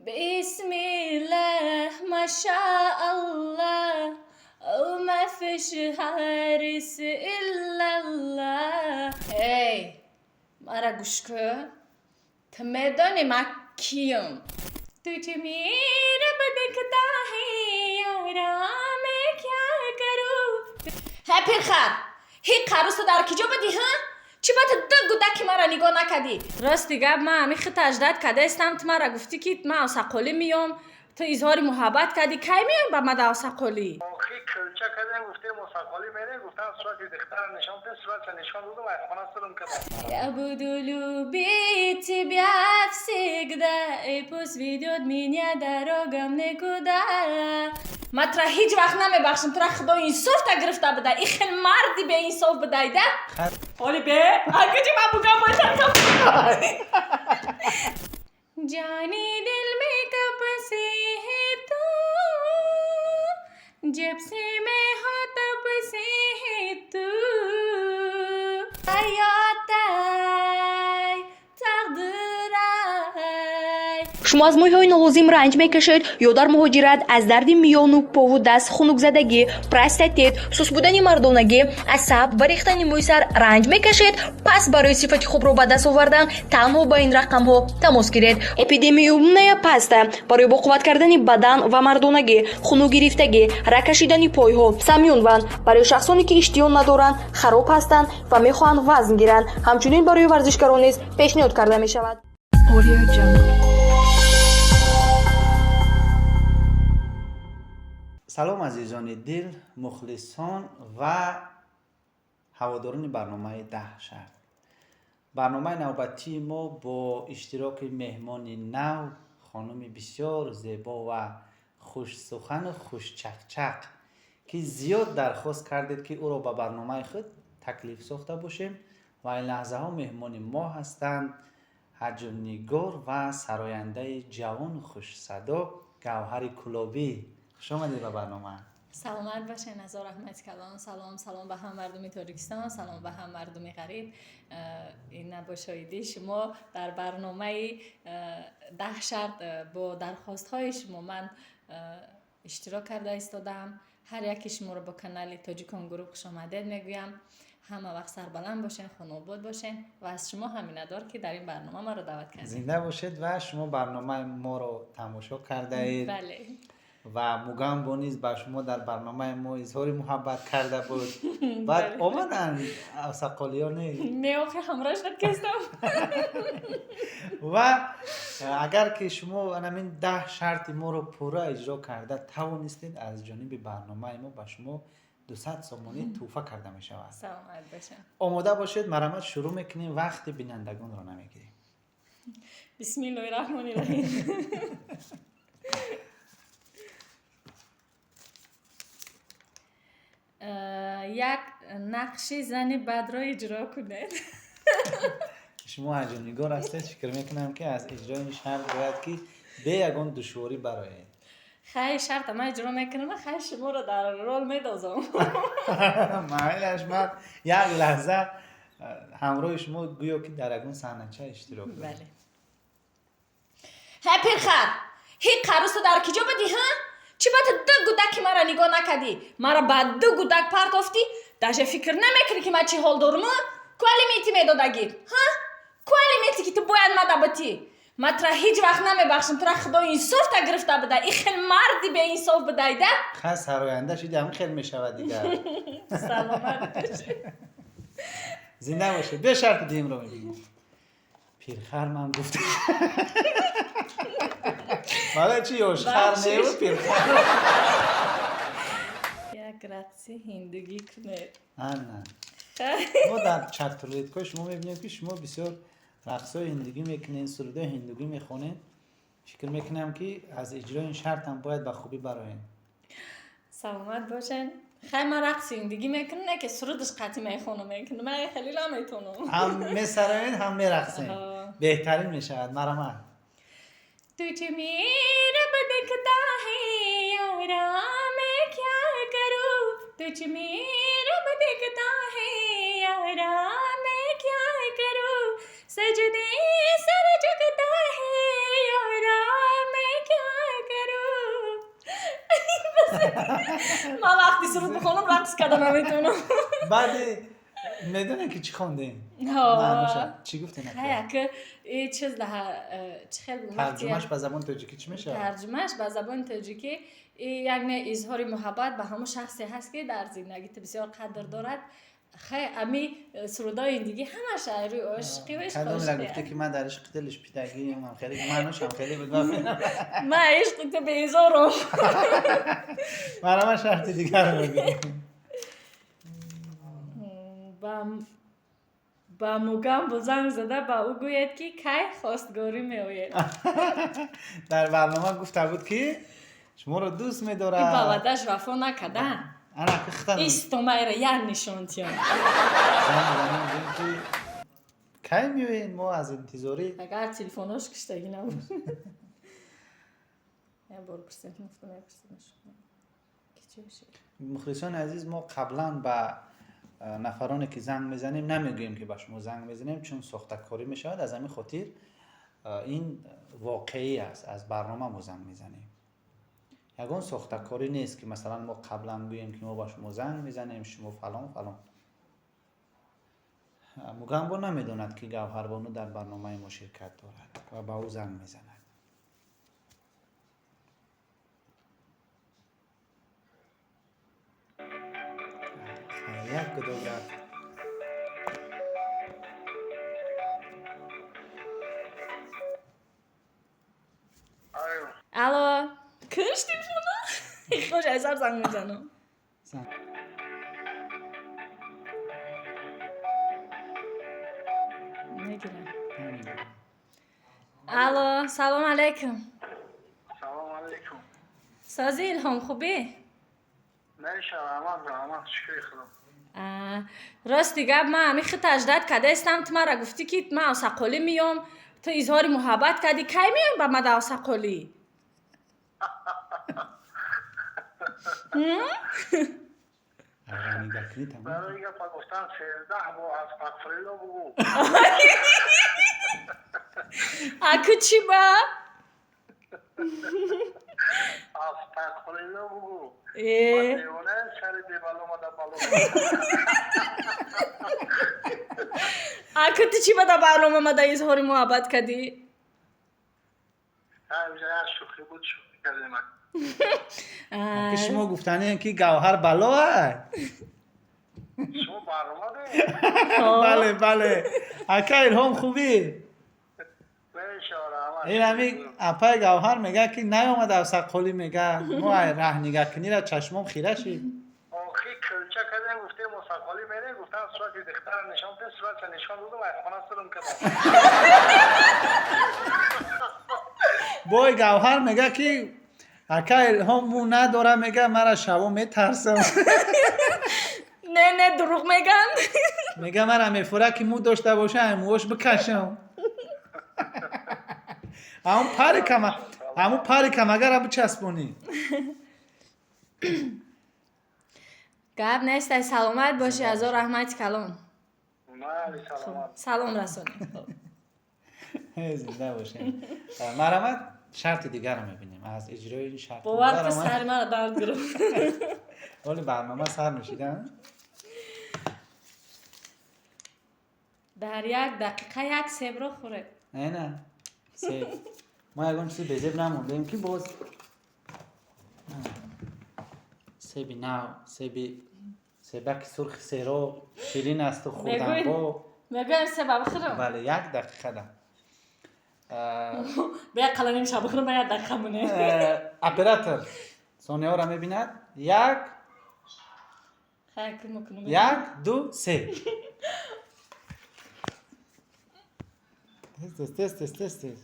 Бисмиллах, машааллах, وما فيش حارس إلا الله. Эй, мара гӯш кун, ту медонӣ ман киём? तुझ में रब दिखता है यारा, मैं क्या करूं? Ҳе пирхар, ҳи қарусу дар киҷо будӣ, ҳа? Чӣ ба ту ду гудаки мара нигоҳ накардӣ? Рости гап, ман ҳами хита аждат кардаистам. Ту мара гуфтӣ, ки ман авсақолӣ миём, ту изҳори муҳаббат кардӣ. Кай меоем ба мада авсақолӣ? Охи кӯлча кардем, гуфтем мусаққолӣ мерем, гуфтам сурати духтара нишон бидем, суратша нишон додам, аз хона сурм кардам. Я буду любить тебя всегда, и пусть ведет меня дорога в никуда. Ман тура ҳеҷ вақт намебахшам, тура худо инсофта гирифта буда. И хел марди беинсоф будай да? Оли бе, акиҷи ман бугам бойтаркам. जाने दिल में कब से है तू, जब से मैं हो तब से है तू. Ҳаётай, тақдирай. Шумо аз мӯйҳои нолозим ранҷ мекашед ё дар муҳоҷират аз дарди миёну пову даст, хунукзадагӣ, простатит, суст будани мардонагӣ, асаб ва рехтани мӯи сар ранҷ мекашед? Пас барои сифати хубро ба даст овардан танҳо ба ин рақамҳо тамос гиред. Эпидемиумная паста барои боқувват кардани бадан ва мардонагӣ, хунукгирифтагӣ, рагкашидани пойҳо, самюнван барои шахсоне, ки иштиҳо надоранд, хароб ҳастанд ва мехоҳанд вазн гиранд, ҳамчунин барои варзишгарон низ пешниҳод карда мешавад. Audio Jungle. Салом, азизони дил, мухлисон ва ҳаводорони барномаи «Даҳ шарт». Барномаи навбатии мо бо иштироки меҳмони нав, хонуми бисёр зебо ва хушсухану хушчақчақ, ки зиёд дархост кардед, ки ӯро ба барномаи худ таклиф сохта бошем, ва ин лаҳзаҳо меҳмони мо ҳастанд ҳаҷвнигор ва сарояндаи ҷавону хушсадо Гавҳари Кулобӣ. Хушомадед ба барнома. Саломат бошед, назор, раҳмати калон. Салом, салом ба ҳам мардуми Тоҷикистон, салом ба ҳам мардуми ғариб. Ин бо шоҳидии шумо дар барномаи «Даҳ шарт» бо дархостҳои шумо ман иштирок карда истодаам. Ҳар яки шуморо бо канали Тоҷикон Гурӯҳ хушомадед мегӯям. Ҳама вақт сарбаланд бошен, хонаобод бошен ва аз шумо ҳам миннатдор, ки дар ин барнома маро даъват кардед. Зинда бошед. Ва шумо барномаи моро тамошо кардаед. Бале. Ва Мугамбо низ ба шумо дар барномаи мо изҳори муҳаббат карда буд. Баъд омаданд авсақолиёне? Не, охи ҳамроҳ кастам. Ва агар ки шумо анамин 10 шарти моро пурра иҷро карда тавонистед, аз ҷониби барномаи мо ба шумо 200 сомонӣ тӯҳфа карда мешавад. Саломат бошам. Омода бошед, марҳамат, шурӯъ мекунем, вақти бинандагонро намегирем. Бисмиллоҳи раҳмони раҳим. Як нақши зани бадро иҷро кунед. Шумо ҳаҷвнигор ҳастед, фикр мекунам, ки аз иҷрои ин шарт бояд ки бе ягон душворӣ бароед. Хай, шарта ман иҷро мекунам, хай, шуморо дар рол медозам. Майлаш, ман як лаҳза ҳамроҳи шумо гӯё ки дар ягон саҳнача иштирок дорам. Бале. Ҳе пирхар, ҳи қарусу дар киҷо будӣ, ҳа? Чӣ ба ту ду гудаки мара нигоҳ накардӣ? Мара ба ду гудак партофтӣ, даже фикр намекунӣ, ки ман чӣ ҳол дорум? Ку алименти медодагӣ, ҳа? Ку алименти, ки ту бояд мада битӣ? Ман тура ҳеҷ вақт намебахшам, тура худо инсофта гирифта буда. И хел марди беинсоф будай да? Хай, сароянда шуди, ҳамин хел мешавад дигар. Саломат бошед. Зинда бошед. Биё, шарти дуюмро мебинем. Пирхар ман гуфта, барои чи ёшхар неву пирхар? Як рақси ҳиндугӣ кунед. Ана, мо дар чатрулеткаи шумо мебинем, ки шумо бисёр рақсҳои ҳиндугӣ мекунед, сурудҳои ҳиндугӣ мехонед. Фикр мекунам, ки аз иҷрои ин шартам бояд ба хубӣ бароед. Саломат бошед. Хай, ман рақси ҳиндугӣ мекунам, не ки сурудаш қатъи мехонам, мекунам, ман хеле наметонам. Ҳам месароед, ҳам мерақсед, беҳтарин мешавад. Марҳамат. तुझ में रब दिखता है यारा, मैं क्या करूं? तुझ में रब दिखता है यारा, मैं क्या करूं? सजदे सर झुकता है यारा, मैं Ман вақти суруд бихонам, рақс карда наметавонам. Баъди медонем, ки чӣ хондем? Маъноша чӣ гуфтем? Ки чиз чӣ хел? Тарҷумаш ба забони тоҷикӣ чӣ мешавад? Тарҷумаш ба забони тоҷикӣ яъне изҳори муҳаббат ба ҳамон шахсе ҳаст, ки дар зиндагӣ ту бисёр қадр дорад. Хай, ами сурудои индигӣ ҳамаш рӯи ошиқӣ. Кадомера гуфте, ки ман дар ишқи дилиш питагиам, хеле маъношам хеле буд. Ман ишқи ту безорам. Марама, шарти дигарро мебинем. Ба Мугамбо занг зада, ба ӯ гӯяд, ки кай хостгорӣ меояд. Дар барнома гуфта буд, ки шуморо дӯст медорад. Ба ваъдаш вафо накарда. Истомайра як нишон тиён. Кай меоед, мо аз интизорӣ. Агар телефонош киштагӣ набуд, як бор пурсем. Мухлисони азиз, мо қаблан ба нафароне, ки занг мезанем, намегӯем, ки ба шумо занг мезанем, чун сохтакорӣ мешавад. Аз ҳамин хотир ин воқеӣ аст, аз барнома мо занг мезанем. Ягон сохтакорӣ нест, ки масалан мо қаблан гӯем, ки мо ба шумо занг мезанем, шумо фалон фалон. Мугамбо намедонад, ки Гавҳарбону дар барномаи мо ширкат дорад ва ба ӯ занг мезанад. Як гудок рафт. Алло, киш телефона? Хош, айсар занг мезанам. Занг. Мегирам. Алло, салом алейкум. Салом алейкум. Сози, Илҳом, хубӣ? Меша, раҳмат, раҳмат, шукри Худо. Рости гап, ман ҳами хит аждат кадаистам. Ту мара гуфтӣ, ки ман Авсақолӣ меём, ту изҳори муҳаббат кардӣ. Кай меём ба мада Авсақолӣ? Нигакунӣ тамом. Барои гапа гуфтан 13 бор астағфирулло бугӯ. Аку чӣ ба? Астағфирулло бугӯ. Э. Девона сари бебало мада бало. Аку ту чӣ ба да барнома мада изҳори муҳаббат кардӣ? Шӯхӣ буд, шӯхӣ кардем. Ки шумо гуфтанем, ки Гавҳар бало ай? Шумо барнома? Бале, бале. Ака Илҳом, хубӣ? Ин ҳами апаи Гавҳар мега, ки наёмад Авсаққолӣ, мега, мо ай раҳ нигакунира чашмом хира шид. Охи кӯлча кардем, гуфтем Мусаққолӣ мерем, гуфтам сурати духтара нишон бидем, суратша нишон додам, ай хона сурум кардам. Бой Гавҳар мега, ки ака Илҳом мӯ надора, мега, мара шаво метарсам. Не, не, дурӯғ меган. Мега, мара мефура, ки мӯ дошта боша, ай мӯош бикашам. Ҳамун пари кама, ҳамун пари камагара бичаспонӣ. Гап нест, ай, саломат бошӣ, ҳазор раҳмати калон. Майли, саломат. Салом расонем. Зинда бошем. Марҳамат, шарти дигарро мебинем аз иҷрои ин шарт. Бовар ки сари мара дард гирифт. Оли барнома сар мешида. Дар як дақиқа як себро хӯред. Не, на, себ мо ягон чизи безеб намондем, ки боз себи нав, себи себаки сурхи серо ширин асту хӯрданбо. Мегӯям, себа бихӯрам? Бале, як дақиқада. Ба як қаламим ша бихӯрам, ба як дақиқа монем. Оператор сонияҳоро мебинад. Як, як, ду, се. Тез, тез, тез, тез, тез, тез.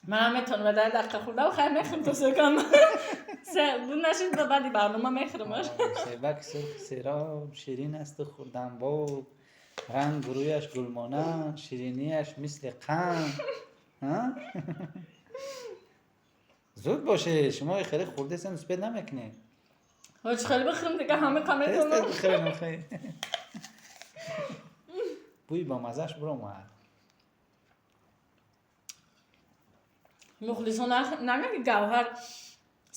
Манам метавонам дар дақиқа хӯрдам. Хайр, мехӯрам то секан буд нашид, ба баъди барнома мехӯрамаш. Себаки сурхи сероб ширин асту хӯрданбоб, рангу рӯяш гулмонанд, ширинияш мисли қанд. Зуд боше, шумо хеле хӯрдесен, успеть намекунед. Ҳоҷ, хеле бихӯрам дига, ҳама ка метавонам. Бихӯрем. Бӯи бомаззаш биромад. Мухлисон нага, ки Гавҳар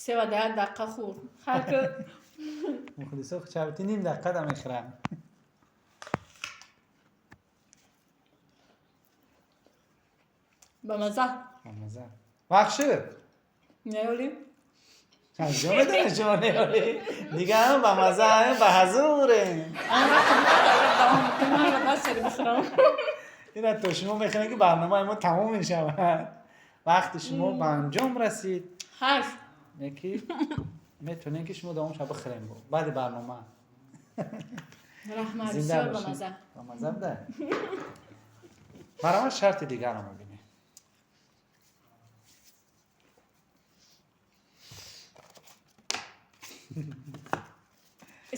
Сева да як дақиқа хӯрд. Ҳар Мухлисо чабти ним дақиқа да мехӯранд. Ба маза. Ба маза. Вақт шуд. Неолӣ? Аз ҷо медонед шумо неолӣ? Дига ҳам ба маза, ҳам ба ҳазурем. Ина то шумо мехӯред, ки барномаи мо тамом мешавад. Вақти шумо ба анҷом расид. Ҳайф. Неки метавонем, ки шумо давомша бихӯрем баъди барнома. Раҳмат, Зинда бисёр бошед. бамаза. Ба маза буда. Марҳамат, шарти дигарро мебинем.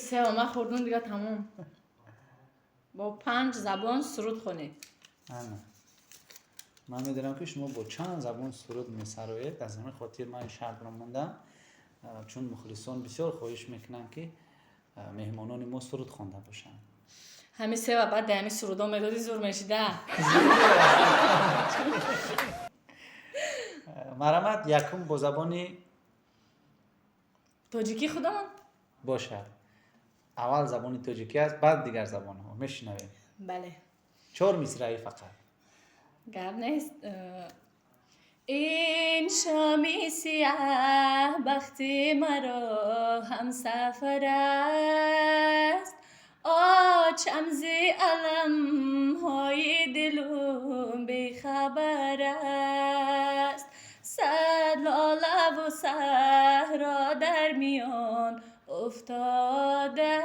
Сева ман хӯрдум, дига тамом. Бо панҷ забон суруд хонед. Ана, ман медонам, ки шумо бо чанд забон суруд месароед. Аз ҳамин хотир ман ин шартро мондам, чун мухлисон бисёр хоҳиш мекунанд, ки меҳмонони мо суруд хонда бошанд. Ҳамин сева баъд ҳамин сурудо медодӣ, зур мешида. Марҳамат, якум бо забони тоҷикӣ худамон. Бошад, аввал забони тоҷикӣ аст, баъд дигар забонҳо мешунавем. Бале. Чор мисраӣ фақат. Гап нест. Ин шоми сияҳ бахти маро ҳамсафар аст, очам зи аламҳои дилум бехабар аст. Сад лолаву саҳро дар миён уфтода,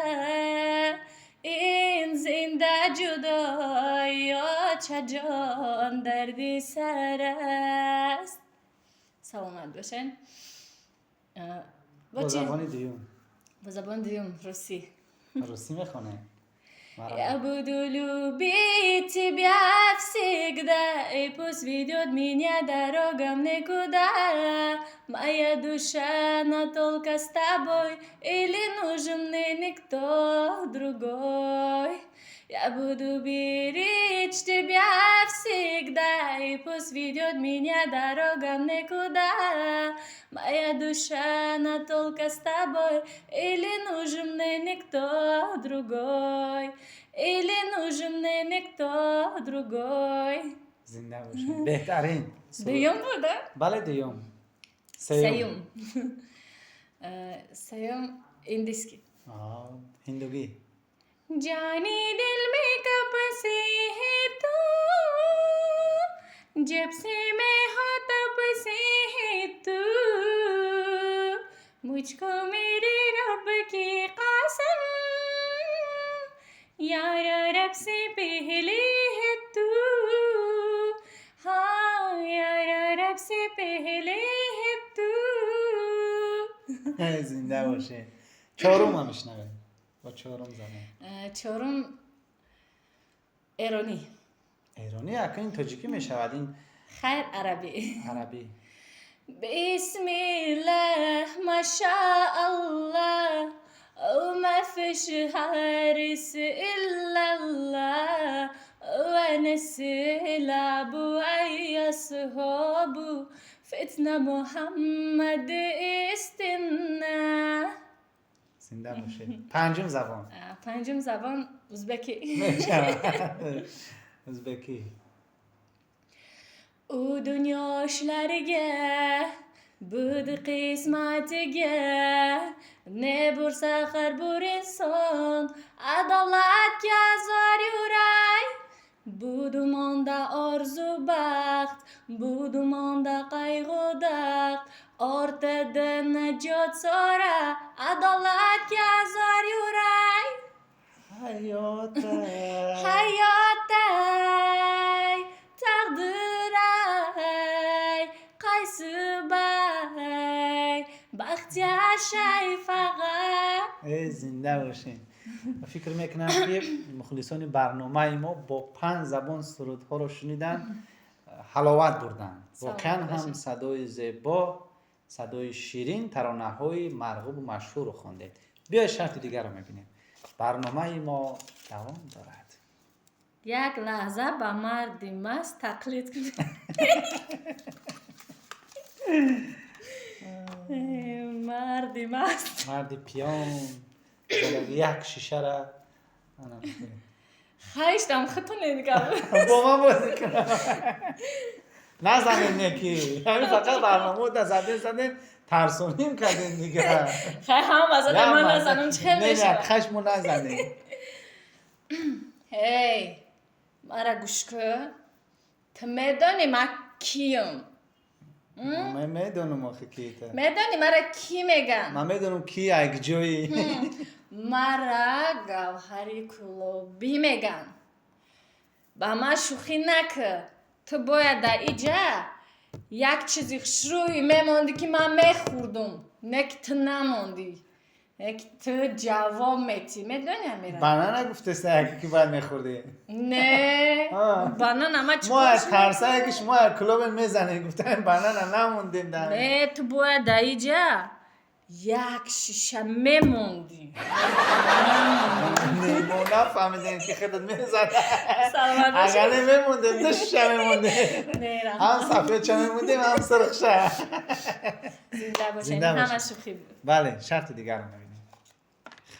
ин зинда ҷудои очаҷон дарди сар аст. Саломат бошед. Бо забони дуюм. Бо забони дуюм русӣ. Русӣ мехонем. Я буду любить тебя всегда, и пусть ведет меня дорога в никуда. Моя душа, она только с тобой, или нужен мне никто другой. Я буду беречь тебя всегда, и пусть ведет меня дорога в никуда. Моя душа, она только с тобой, или нужен мне никто другой. Или нужен мне никто другой. Зинда бошед, беҳтарин. Дуюм буда? Бале, дуюм. Сеюм. Сеюм индийский. Ҳиндугӣ. जानी दिल में कब से है तू, जब से मैं हो तब से है तू। मुझको मेरे रब की कसम, यार रब से पहले है तू। हाँ यार रब से पहले है तू। Зинда боше. Чорум ҳам мешунавем, бо чорум забон. Чорум эронӣ. Эронӣ? Ака, ин тоҷикӣ мешавад ин. Хайр, арабӣ. Арабӣ. بسم الله ما شاء الله، وما فيش حارس إلا الله، ونس ويا صحابه فتنة محمد استنى. Зинда бошед. Панҷум забон. Панҷум забон узбекӣ. Мешавад узбекӣ. U dunyo ishlariga, budi qismatiga, ne bo'lsa har bir inson adolatga zor yuray. Bu dumonda orzu, baxt, bu dumonda qayg'u, dard, ortada najot so'ra, adolatga zor yuray. Hayotda. Hayotday taqdiray, qaysi bay baxt yashay faqat. Э, зинда бошед. Фикр мекунам, ки мухлисони барномаи мо бо панҷ забон сурудҳоро шуниданд, ҳаловат бурданд. Воқеан ҳам садои зебо, садои ширин, таронаҳои марғубу машҳурро хондед. Биёед, шарти дигарро мебинем. Барномаи мо давом дорад. Як лаҳза ба марди маст тақлид кунед. Марди маст. Марди пиён. Як шишара. Хайштам худтоне дигар. Бо ман бозӣ кунам. Назанед неки. Ҳамин фақат барномаро задем задем тарсоним кардем дигар. Хай ҳама задем ман назанам чӣ хел мешавад? Не, хашму назанед. Ҳей, мара гӯш кун. Ту медонӣ ман киюм? Ман медонам охи ки ту. Медонӣ мара кӣ меган? Ман медонам ки як ҷои. Мара Гавҳари Кӯлобӣ меган. Ба ман шӯхӣ накун. Ту бояд дар иҷа як чизи хушрӯй мемондӣ ки ман мехӯрдум. Не ки ту намондӣ. Не ки ту ҷавоб метӣ. Медонӣ Амира? Банана гуфтеста яке ки бояд мехӯрдӣ. Не, банана ма чӣ Мо аз тарсае ки шумо аз клубе мезанед гуфтаем банана намондем дар. Не, ту бояд дар иҷа як шиша мемондӣ. Не, мо нафаҳмидем ки худат мезанад. Саломат бошед. Агар не мемондем, ду шиша мемондем. Не, Ҳам раҳмат. сафедша мемондем, ҳам сурхша. Зинда бошед. Зинда Ҳама бошед. шӯхӣ буд. Бале, шарти дигарро мебинем.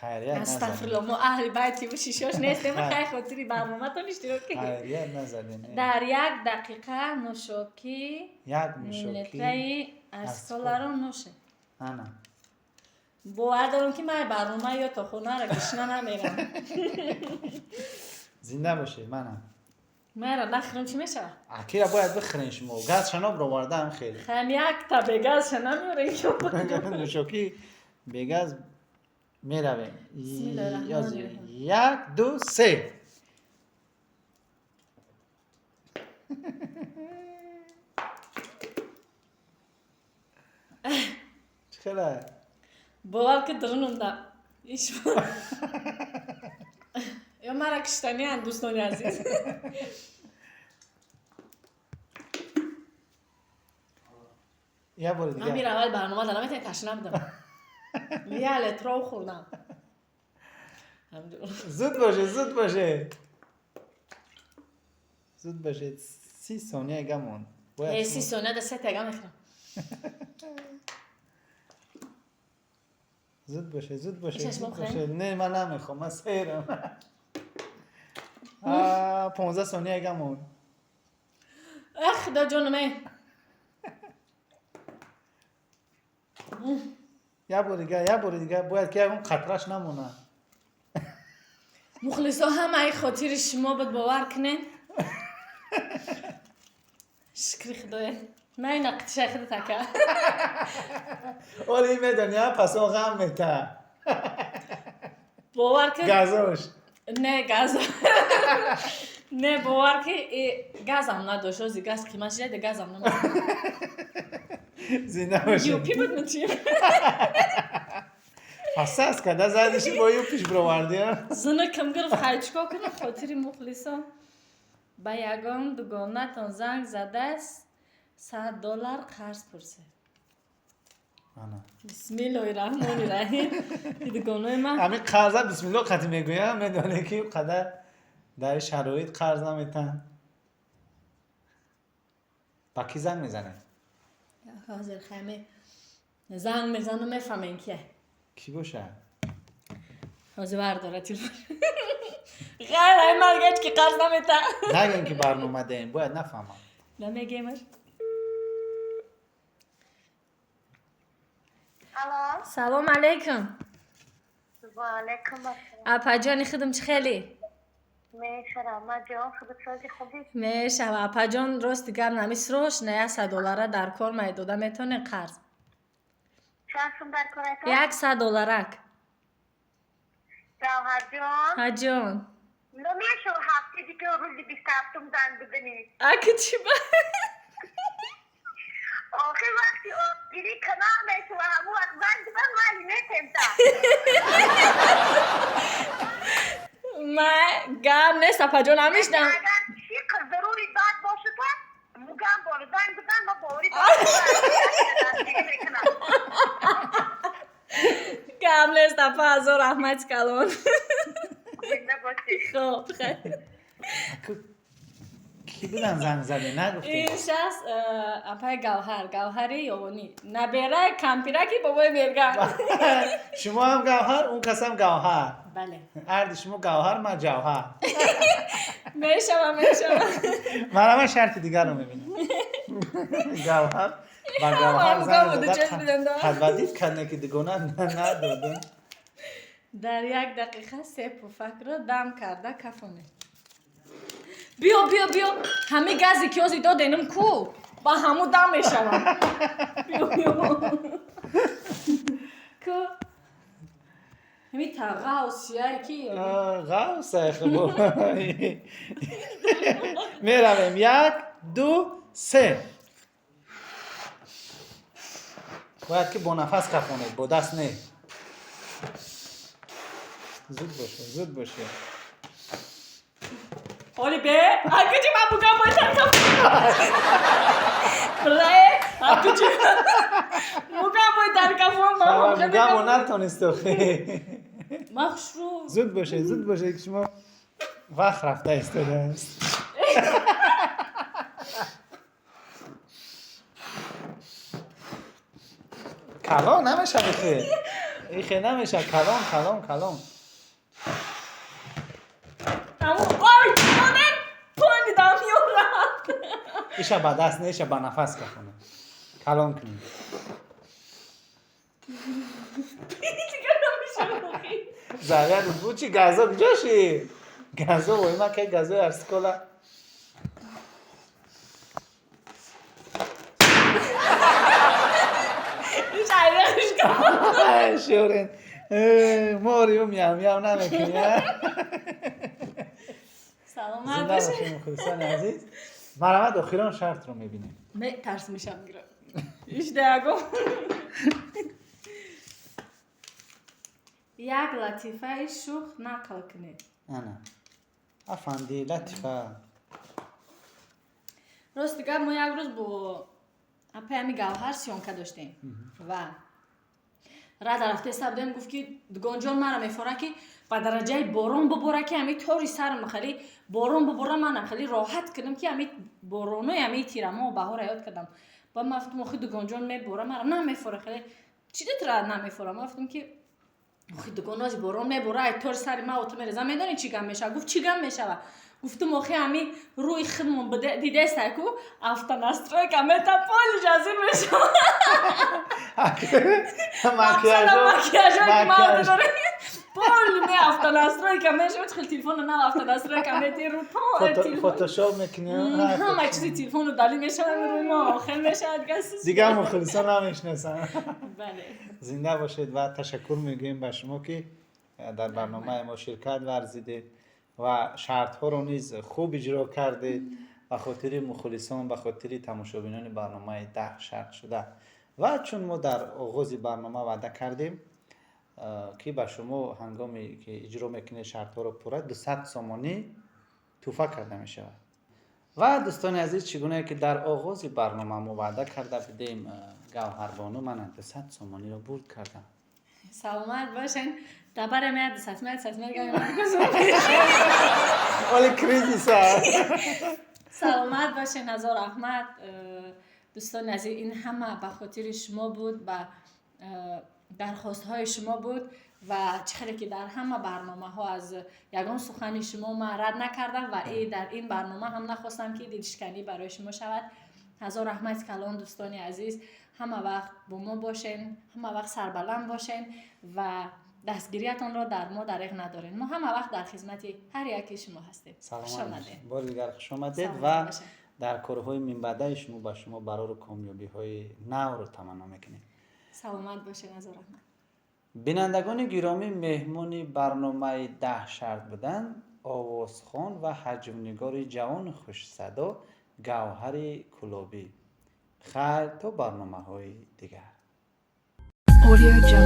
Хайрият назанед. Астағфирулло, мо аҳли байти шишош нестем, хай хотири барноматон иштирок кунед. Хайрият назанед. Дар як дақиқа нӯшокӣ Як нӯшокӣ литраи аз аз коларо нӯшед. Ана. Бовар дорам ки ман барнома ё то хонаро гушна намерам. Зинда бошед, манам. Мара нахӯрам чӣ мешавад? Акира бояд бихӯрен шумо. Газ шаноб ровардаам хеле. Хам якта бегазша намеорем. Нӯшокӣ бегаз меравем. Бисмиллоҳир-раҳмонир-раҳим. Як, ду, се. Чӣ хела? Бовар ки дурунумда. Иш. Ё мара киштаниянд дӯстони азиз. Як бори Ман дигар. мир аввал барнома дорам, метавонӣ ташна будам. Я литро хӯрдам. Зуд бошед, зуд бошед. Зуд бошед. 30 сония гамон. Бояд 30 сония да се тега мехӯрам. Зуд бошед, зуд бошед, Ишаш зуд бохӯрем? бошед. Не, ман намехоҳам, ман серам. 15 сония гамон. Ах, худо ҷонам э. Як бори дигар, як бори дигар бояд ки ягон қатраш намонад. Мухлисо ҳамаи хотири шумо буд, бовар кунед. Шукри худоя. На ина қитшаи худат ака. Оли медони, а пас он ғам мета. Бовар кун. Газош. Не, газ. Не, бовар ки газам надошт. Ози газ қимат шуда, газам намонад. Зинда бошед. Юпи буд мичи. Пас када задиши бо юпиш бировардӣ, а? Зинакам гирифт, хай чикор кунам хотири мухлисо. Ба ягон дугонатон занг задааст, $100 қарз пурсед. Ана. Бисмиллоҳи-раҳмони-раҳим. Дугонои ман. Ҳамин қарза бисмиллоҳ қатӣ мегӯям, медонӣ ки қадар дар шароит қарз наметаҳанд. Ба кӣ занг мезанед? Ҳозир хайме занг мезанам, мефаҳмем кие. Кӣ бошад? Ҳозир вардора телефон. Ғайр ай марг ҳеҷ ки қарз намета. Нагӯем ки барнома деем, бояд нафаҳмам. Намегемаш. Алло. Салом алейкум. Ва алейкум ассалом. Апаҷони худам чӣ хеле? Мешавам, ман ҷон худат сози хубӣ? Мешава апаҷон, рости гап нами срочно $100 дар кор май дода метавонед қарз. Чанд сум дар кор айтон? $100. Гавҳарҷон. Ҳаҷон. Намешава ҳафти дига рӯзи 27-ум занг бизанӣ. Аки чӣ ба? Охир вақти гирӣ канал мешава, ҳамун вақт занг бизан, ман метемта. Ма гап нест апаҷон, ҳамишдам. Агар чӣ зарури бад бошад, мугам бор занг бизан, ма боварӣ дорам. Гап нест апа, ҳазор раҳмати калон. Зинда бошӣ. Хоб, хай. Аку ки Кӣ будан занг заде, нагуфтем? Ин шахс апаи Гавҳар, Гавҳари Ёвонӣ, набераи кампираки бобои Мерган. Шумо ҳам Гавҳар, он кас ҳам Гавҳар. Бале. Ҳарду шумо Гавҳар, ман Ҷавҳар. Мешава, мешава. Марама, шарти дигарро мебинам. Гавҳар ба Гавҳар занг зада, қадвадид кардне, ки дугона надодем. Дар як дақиқа се пуфакро дам карда кафонед. Биё, биё, биё, ҳами гази ки ози доденам ку, ба ҳаму дам мешавам. Биё, биё, ку ҳами та ғавсияй ки. Ғавсай. Хуб, меравем: як, ду, се. Бояд ки бо нафас кафонед, бо даст не. Зуд боше, зуд боше. Оли бе, акучи ман бугам бойтар каф. Билае, акучи мугам бойтар кафон. Мугамо натонист охи. Ман хушрӯ. Зуд боше, зуд боше, ки шумо вақт рафта истодааст. Калон намешавад ихе, ихе намешавад. Калон, калон, калон. Ой, доден, пони дам рафт. Иша ба даст не, иша ба нафас кафона, калон кунем. Дигар намешавад. Заряд бу чи, газо куҷо шид? Газо вой, ма ки газои арскола. Шӯрен мориу миям миям намекунӣ. Саломат. Зинда бошед, мухлисони азиз. Марҳамат, охирон шартро мебинем. Тарс мешам, гира ишдаягом. Як латифаи шӯх нақл кунед. Ана, афанди, латифа. Рости гап, мо як рӯз бо апаи ҳами Гавҳар съёмка доштем ва рада рафтеста будем. Гуфт, ки дугонҷон, мара мефора, ки ба дараҷаи борон бубора, ки ҳами тори сарам хеле борон бубора, манам хеле роҳат кунам, ки ҳами боронои ҳами тирамо баҳора ёд кардам. Ба ман гуфтам: охи, дугонҷон, мебора, мара намефора. Хеле чӣ дитра намефора? Ман гуфтам, ки охи, дугонози борон мебора, ай тори сари ма ото мереза, медонӣ чӣ гам мешава? Гуфт: чӣ гам мешава? Гуфтум: охи, ҳами рӯи худмон дидестай ку, автонастройка мета, поли жазир мешава. Макияжо поли ме автонастройка мешава. Хел телефона нав автонастройка мети ру. Фотошоп мекунӣ. Ҳама чизи телефону дали мешава, рӯи мо охир мешавад. Дигар мухлисон намешинасанд. Бале. Зинда бошед ва ташаккур мегӯем ба шумо, ки дар барномаи мо ширкат варзидед ва шартҳоро низ хуб иҷро кардед, ба хотири мухлисон, ба хотири тамошобинони барномаи «Даҳ шарт шуда». Ва чун мо дар оғози барнома ваъда кардем, ки ба шумо ҳангоме ки иҷро мекунед шартҳоро пурра, 200 сомонӣ тӯҳфа карда мешавад. Ва дӯстони азиз, чӣ гунае ки дар оғози барнома мо ваъда карда будем, Гавҳарбону мана 200 сомониро бурд кардам. Саломат бошен. Дабарам я 200 мет, 100 мет. Оли кризис аст. Саломат бошен, ҳазор раҳмат. Дӯстони азиз, ин ҳама ба хотири шумо буд, ба дархостҳои шумо буд. Ва чӣ хеле ки дар ҳама барномаҳо аз ягон сухани шумо ман рад накардам ва дар ин барнома ҳам нахостам, ки дилшиканӣ барои шумо шавад. Ҳазор раҳмати калон, дӯстони азиз. Ҳама вақт бо мо бошен, ҳама вақт сарбаланд бошен ва дастгириятонро дар мо дареғ надорем. Мо ҳама вақт дар хизмати ҳар яки шумо ҳастем. Бори дигар хуш омадед ва дар корҳои минбаъдаи шумо ба шумо барору комёбиҳои навро таманно мекунем. Саломат бошед, ҳазор раҳмат. Бинандагони гиромӣ, меҳмони барномаи «Даҳ шарт» буданд овозхон ва ҳаҷвнигори ҷавону хушсадо Гавҳари Кӯлобӣ. Хайр, то барномаҳои дигар. Audio Jungle.